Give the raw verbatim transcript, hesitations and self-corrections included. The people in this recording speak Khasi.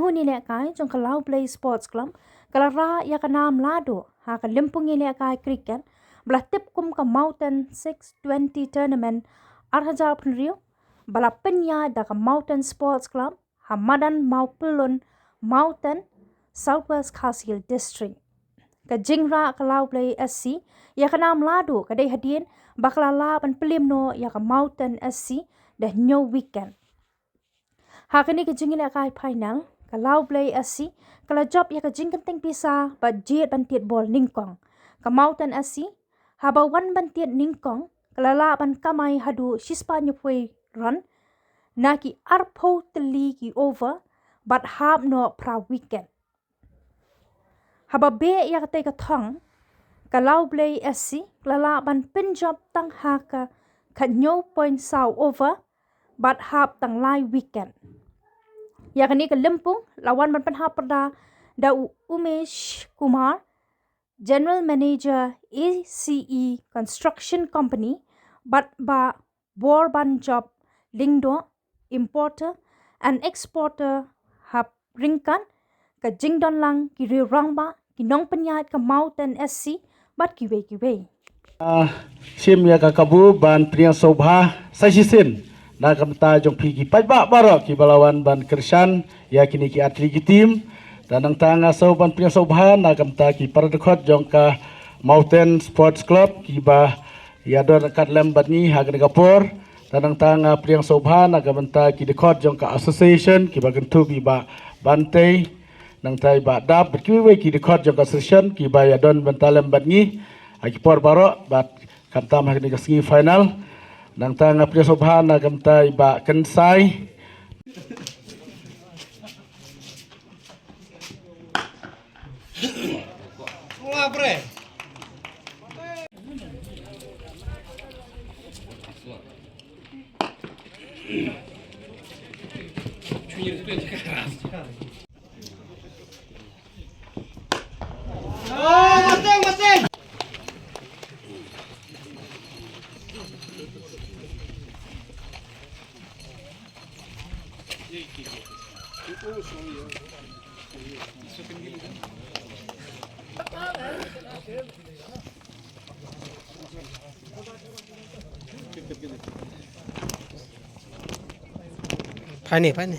Lympung ïalehkai jong ka Lawblei Sports Club ka la rah ïa ka nam lado ha ka lympung ïalehkai cricket ba la tip kum ka Mawten six twenty tournament ar hajar phew hynriew ba la pynïaid da ka Mawten Sports Club ha madan Mawpyllun, Mawten, South West Khasi Hills District. Ka jingrah ka Lawblei S C ïa ka nam lado ka dei hadien ba ka la lah ban pynliem noh ïa ka Mawten S C da hynñiew wicket. Ha kane ka jingïalehkai final, ka Lawblei S C ka la jop ïa ka jingkynting pisa bad jied ban tied bol nyngkong. Ka Mawten S C haba wan ban tied nyngkong ka la lah ban kamai haduh shispah hynñiewphew run na ki arphew tylli ki over bad hap noh phra wicket. Haba beh ïa katei ka thong, ka Lawblei S C ka la lah ban pynjop tang ha ka khathynñiew point saw over bad hap tang lai wicket. Ïa kane ka lympung la wan ban pynhap pyrda da u Umesh Kumar, General Manager A C E Construction Company, bad Bah Borbanjop Lyngdoh, Importer and Exporter, hap ryngkat ka jingdon lang ki riew rangbah, ki nongpynïaid ka Mawten S C bad kiwei kiwei. Ah, shim ïa ka kabu ban pdiang sngewbha sa shisien na ka bynta jong phi ki paidbah baroh kiba la wan ban kyrshan ïa kine ki athlete ki team. Te nangta nga sngew ban pdiang sngewbha na ka bynta ki para dkhot jong ka Mawten Sports Club kiba ïadon ryngkat lem bad ngi ha kane ka por. Te nangta nga pdiang sngewbha na ka bynta ki dkhot jong ka association kiba kynthup ïa i Bah Bantei, nangta i Bah Dap bad kiwei kiwei ki dkhot jong ka association kiba ïadon bynta lem bad ngi ha ki por baroh bad khamtam ha kane ka sngi final. Nangta nga pdiang sngewbha na ka bynta i Bah Kynsai. Phai ne, phai ne.